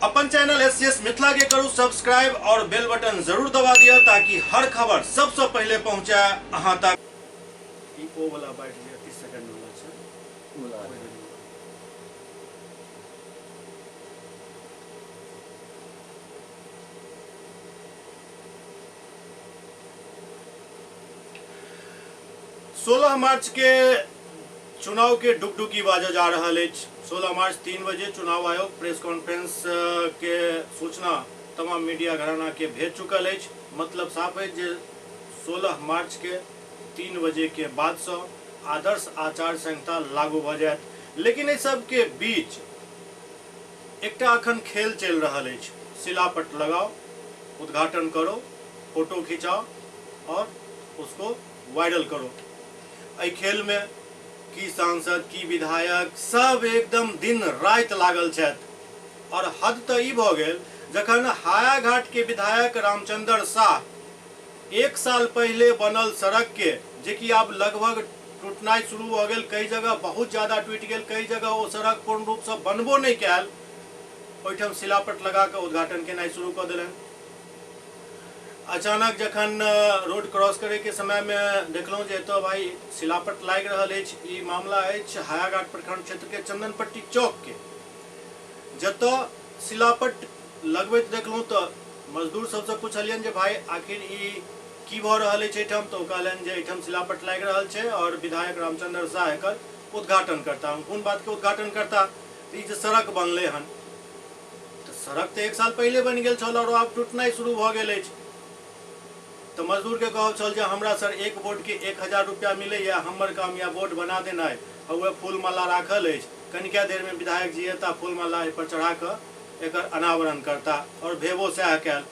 अपन channel SCS Mithila के करू सब्सक्राइब और बेल बटन जरूर दबा दिया ताकि हर खबर सबसे पहले पहुंचे अहां तक। ई ओ वाला बाइट जे 30 सेकंड वाला छै। 16 मार्च के चुनाव के डुगडुगी बाजऽ जा रहल अछि। 16 मार्च 3 बजे चुनाव आयोग प्रेस कॉन्फ्रेंस के सूचना तमाम मीडिया घराना के भेज चुकल अछि। मतलब साफ अछि जे 16 मार्च के 3 बजे के बाद सँ आदर्श आचार संहिता लागू भऽ जायत। लेकिन एहि सब के बीच एकटा अखन खेल चलि रहल अछि। शिलापट लगाओ, उद्घाटन करो, फोटो खिंचाओ और उसको वायरल करो। एहि खेल में की सांसद की विधायक सब एकदम दिन राति लागल छथि। और हद तऽ ई भऽ गेल जखन हायाघाट के विधायक रामचंद्र शाह 1 साल पहले बनल सड़क के, जे कि आब लगभग टूटनाइ शुरू भऽ गेल, कई जगह बहुत ज्यादा टूटि गेल, कई जगह ओ सड़क पूर्ण रूप से बनबो नहि कयल, ओहिठाम शिलापट लगा कऽ उद्घाटन केनाइ शुरू कऽ देलनि। अचानक जखन रोड क्रॉस करे के समय में देखलहुँ जे एतऽ भाई शिलापट लागि रहल अछि। ई मामला अछि हायाघाट प्रखंड क्षेत्र के चंदनपट्टी चौक के, जतऽ शिलापट लगबैत देखलहुँ तऽ मजदूर सबसँ पुछलियनि जे भाई आखिर ई की भऽ रहल अछि एहिठाम, तऽ ओ कहलनि जे एहिठाम शिलापट लागि रहल छै और विधायक रामचंद्र शाह एकर उद्घाटन करता। हम कोन बात के उद्घाटन करता? तऽ ई जे सड़क बनलै हन, तऽ सड़क तऽ 1 साल पहिले बनि गेल छल और आब टूटनाइ शुरू भऽ गेल अछि। तऽ मजदूर के कहब छल जे हमरा सर एक बोर्ड के 1000 रुपया मिलैया, हमर काम या बोर्ड बना देनाइ, आ वएह फूल माला राखल अछि, कनिका देर में विधायक जी एता, फूल माला एहि पर चढ़ा कऽ एकर अनावरण करता। और भेबो सएह कयल।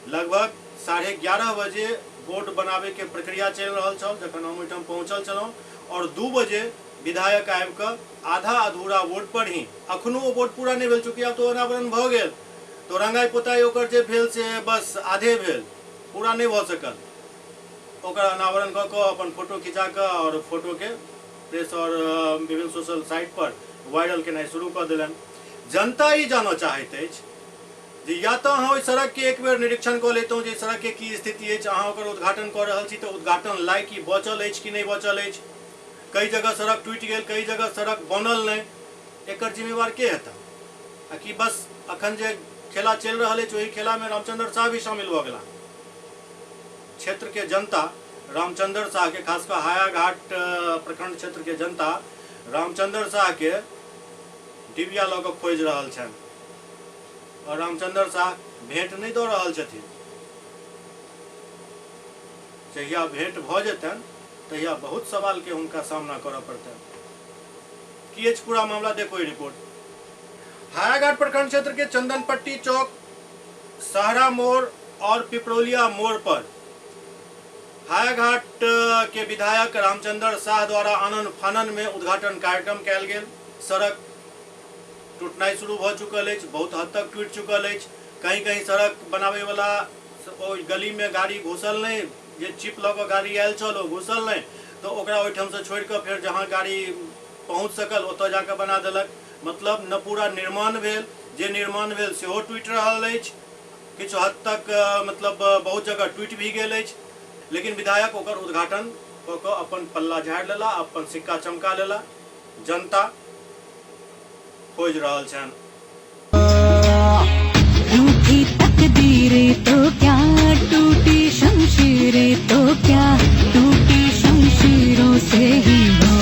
लगभग 11:30 बजे बोर्ड बनाबे के प्रक्रिया चलि रहल छल जखन हम ओहिठाम पहुंचल छलहुँ, और 2 बजे विधायक आबि कऽ आधा अधूरा बोर्ड पर ही, अखनो ओ बोर्ड पूरा नहि भेल, चूँकि आब तो अनावरण भऽ गेल, तो रंगाई पोताई ओकर जे भेल से बस आधे भेल, पूरा नहि भऽ सकल। ओकर अनावरण कऽ कऽ अपन फोटो खिंचा कऽ और फोटो के प्रेस और विभिन्न सोशल साइट पर वायरल केनाइ शुरू कऽ देलनि। जनता ई जानऽ चाहैत अछि जे या तऽ अहाँ ओहि सड़क के एक बेर निरीक्षण कऽ लैतहुँ जे सड़क के की स्थिति अछि, अहाँ ओकर उद्घाटन कऽ रहल छी तऽ उद्घाटन लायक ई बचल अछि कि नहि बचल अछि। कई जगह सड़क टूटि गेल, कई जगह सड़क बनल नहि, एकर जिम्मेवार के हेता? आ कि बस अखन जे खेला चलि रहल अछि ओहि खेला में रामचंद्र शाह भी शामिल भऽ गेला? क्षेत्र के जनता रामचंद्र शाह के, खास कऽ हायाघाट प्रखंड क्षेत्र के जनता रामचंद्र शाह के डिबिया लऽ कऽ खोजि रहल छनि और रामचंद्र शाह भेंट नहि दऽ रहल छथिन। जहिया भेंट भऽ जेतनि तहिया बहुत सवाल के हुनका सामना करऽ पड़तनि। की अछि पूरा मामला, देखो ई रिपोर्ट। हायाघाट प्रखंड क्षेत्र के चंदनपट्टी चौक, सहरा मोड़ और पिपरौलिया मोड़ पर हायाघाट के विधायक रामचंद्र शाह द्वारा आनन फानन में उद्घाटन कार्यक्रम कयल गेल। सड़क टूटनाइ शुरू भऽ चुकल अछि, बहुत हद तक टूटि चुकल अछि। कहीं कहीं सड़क बनाबै वाला ओहि गली में गाड़ी घुसल नहि, जे चिप लऽ कऽ गाड़ी आयल छल ओ घुसल नहि, तऽ ओकरा ओहिठामसँ छोड़ि कऽ फेर जहाँ गाड़ी पहुँच सकल ओतऽ जाकऽ बना देलक। मतलब न पूरा निर्माण भेल, जे निर्माण भेल सेहो टूटि रहल अछि, किछु हद तक मतलब बहुत जगह टूटि भी गेल अछि। लेकिन विधायक ओकर उद्घाटन कऽ कऽ अपन पल्ला झाड़ि लेला, अपन सिक्का चमका लेला। जनता खोजि रहल छनि। रूठी तकदीरें तो क्या, टूटी शमशीरें तो क्या, टूटी शमशीरों से ही हो।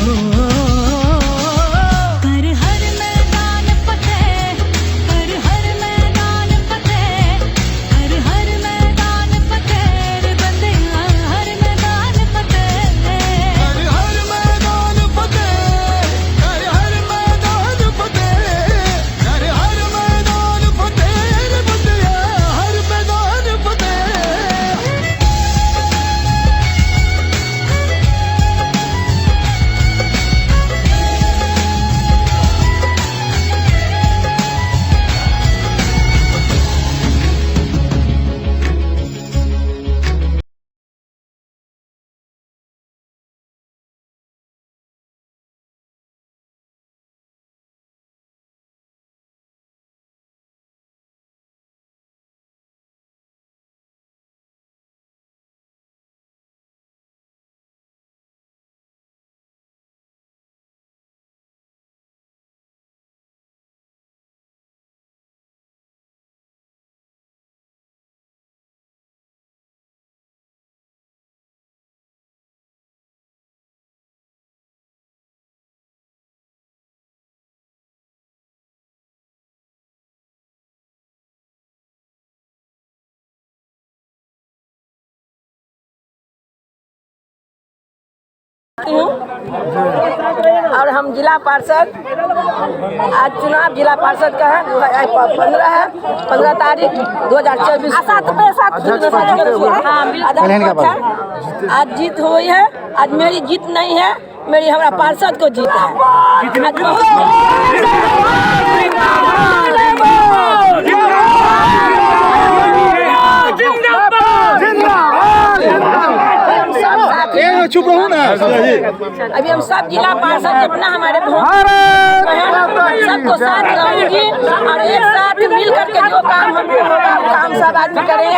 कर हर मैदान फतेह, कर हर मैदान फतेह, कर हर मैदान फतेह रे बंदिया, हर मैदान फतेह। कर हर मैदान फतेह, कर हर मैदान फतेह, कर हूँ और हम जिला पार्षद, आज चुनाव जिला पार्षद का है, 15 है, 15 तारीख 2024। आज जीत हुई है। आज मेरी जीत नहीं है, मेरी हमारा पार्षद को जीत है। आज बहुत सब साथ चुप रहू ना। अभी हम सब जिला पार्षद जितना हमारे वोट हैं, सबको साथ रहूंगी और एक साथ मिल करके जो काम हमको होगा वो काम सब आदमी करेंगे।